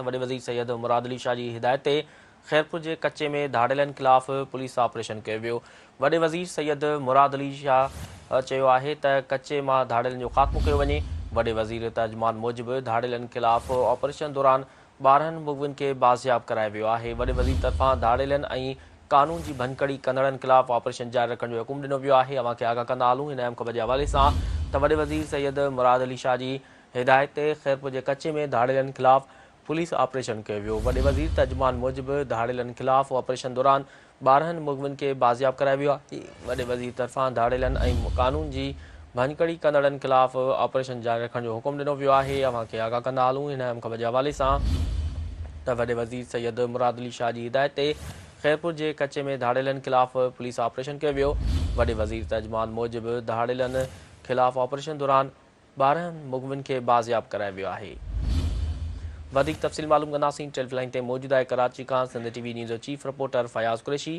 ته وڏي وزير سيد مراد علي شاهه جي هدايت تي خيرپور جي ڪچي ۾ ڌاڙيلن خلاف پوليس آپريشن ڪيو ويو. وڏي وزير سيد مراد علي شاهه چيو آهي ته ڪچي مان ڌاڙيلن جو خاتمو ڪيو وڃي. وڏي وزير ترجمان موجب ڌاڙيلن خلاف آپريشن دوران 12 مغوين کي بازياب ڪرايو ويو آهي. وڏي وزير طرفان ڌاڙيلن ۽ قانون جي ڀڃڪڙي ڪندڙن خلاف آپريشن جاري رکڻ جو حڪم ڏنو ويو آهي. اوهان کي آگاهه ڪندا هلون هن اهم خبر جي حوالي سان ته وڏي وزير سيد مراد علي شاهه جي هدايت تي خيرپور جي ڪچي ۾ ڌاڙيلن خلاف پوليس آپريشن ڪيو ويو. وڏي وزير ترجمان موجب ڌاڙيلن خلاف آپريشن دوران 12 مغوين کي بازياب ڪرايو ويو آهي. وڏي وزير طرفان ڌاڙيلن ۽ قانون جي ڀڃڪڙي ڪندڙن خلاف آپريشن جاري رکڻ جو حڪم ڏنو ويو آهي. اوهان کي آگاهه ڪندا هلون هن اهم خبر جي حوالي سان ته وڏي وزير سيد مراد علي شاهه جي هدايت تي خيرپور جي ڪچي ۾ ڌاڙيلن خلاف پوليس آپريشن ڪيو ويو. وڏي وزير ترجمان موجب ڌاڙيلن خلاف آپريشن دوران 12 مغوين کي بازياب ڪرايو ويو آهي. وڌيڪ تفصيل معلوم ڪنداسين ٽيلف لائين تي موجود آهي ڪراچي کان سنڌ ٽي وي نيوز جو چيف رپورٽر فياض قريشي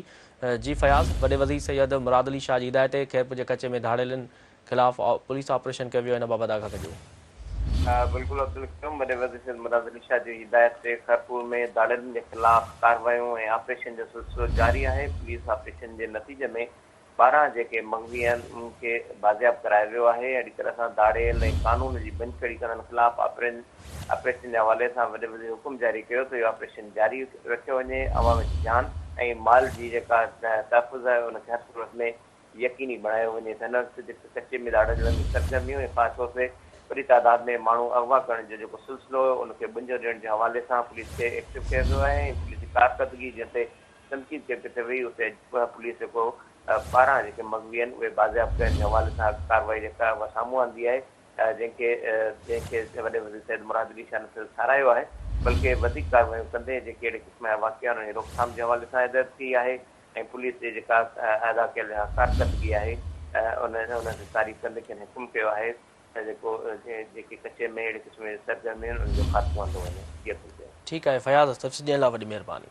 جي فياض وڏي وزير سيد مراد علي شاهه جي هدايت تي خيرپور جي ڪچي ۾ ڌاڙيلن خلاف پوليس آپريشن ڪيو ويو ان بابت آگاهه ڪجو. بلڪل عبدالقيوم وڏي وزير سيد مراد علي شاهه جي هدايت تي خيرپور ۾ ڌاڙيلن جي خلاف ڪارروايون ۽ آپريشن جو سلسلو جاري آهي پوليس آپريشن جي نتيجي ۾ 12 جيڪي مغوي آهن انهن کي بازياب ڪرايو ويو آهي اهڙي طرح سان ڌاڙيل ۽ قانون جي ڀڃڪڙي ڪندڙن خلاف آپريشن جي حوالي سان وڏي وزير حڪم جاري ڪيو ته اهو آپريشن جاري رکيو وڃي عوام جي جان ۽ مال جي جيڪا تحفظ آهي ان کي هر صورت ۾ يقيني بڻايو وڃي ته هن وقت جتي ڪچي ۾ ڌاڙيلن جون سرگرميون ۽ خاص طور تي وڏي تعداد ۾ ماڻهو اغوا ڪرڻ جو جيڪو سلسلو هيو ان کي ٻنجو ڏيڻ جي حوالي سان پوليس کي ايڪٽو ڪيو ويو آهي ۽ پوليس جي ڪارڪردگي جنهن تي تنقيد ڪئي پئي وئي اتي اڄ پوليس جيڪو 12 جيڪي مغوي آهن اهي بازياب ڪرڻ جي حوالي سان ڪارروائي جيڪا اها سامهون آندي آهي جنهن کي جنهن کي وڏي وزير سيد مراد علي شاهه نه صرف ساراهيو آهي بلڪه وڌيڪ ڪارروايون ڪندي جيڪي اهڙي قسم جا واقعا آهن انهن جي روڪٿام جي حوالي سان هدايت ڪئي آهي ۽ پوليس جي جيڪا ادا ڪيل ڪارڪردگي آهي ان ان تي تعريف ڪندي کين حڪم ڪيو آهي ته جيڪو جيڪي ڪچي ۾ اهڙي قسم جون سرگرميون آهن انهن جو خاتمو آندو وڃي. جي عبدالقيوم. ٺيڪ آهي فياض تفصيل ڏيڻ لاء وڏي مهرباني.